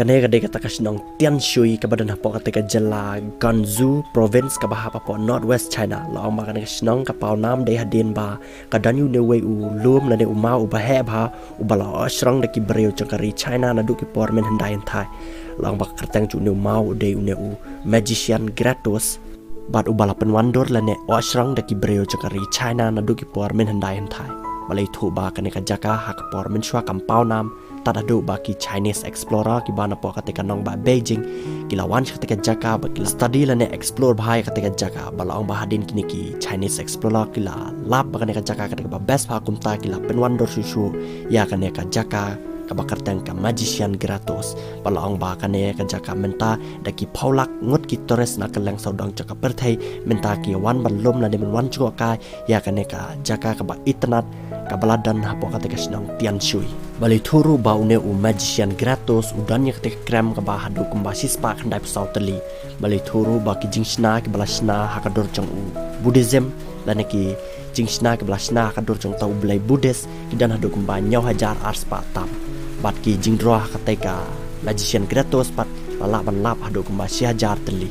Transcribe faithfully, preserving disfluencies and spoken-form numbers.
Kane ka dei kata ka shnong Tianshui kaba don hapoh kata ka jylla Gansu province kaba hap hapoh North West China. La ong ba kane ka shnong ka paw nam dei hadien ba ka don ïa une uwei u lum lane u maw uba heh bha, uba la oh shrong da ki briew jong ka ri China naduh ki por mynhyndai hynthai. La ong ba ka kyrteng jong une u maw u dei une u Magician Gratos. Bad uba la pynwandur lane oh shrong da ki briew jong ka ri China naduh ki por mynhyndai hynthai. Ba la ïathuh ba kane ka jaka ha ka por mynshuwa kam paw nam, tad haduh ba ki Chinese explorer kiba na hapoh kata ka nongbah Beijing ki la wan sha kata ka jaka bad ki la study lane explore bha ïa kata ka jaka. Ba la ong ba hadien kine ki Chinese explorer ki la lap ba kane ka jaka ka dei kaba best bha, kumta ki la pynwandur shuh shuh ïa kane ka jaka kaba kyrteng ka Magician Gratos. Ba la ong ba kane ka jaka mynta da ki phew lak ngut ki tourist na kylleng sawdong jong ka pyrthei mynta ki wan ban lum lane ban wan jngohkai ïa kane ka jaka kaba itynnad kaba la don hapoh kata ka shnong Tianshui. Ba la ïathuh ruh ba une u Magician Gratos u don ïa kata ka krem kaba haduh kumba shispah khyndaiphew saw tylli. Ba la ïathuh ruh ba ki jingshna kiba la shna ha ka dur jong u Buddhism lane ki jingshna kiba la shna ha ka dur jong uta u blei Buddhist ki don haduh kumba hynñiew hajar arspah tam. Bad ki jingdro ha kata ka Magician Gratos pat la lah ban lap haduh kumba shi hajar tylli.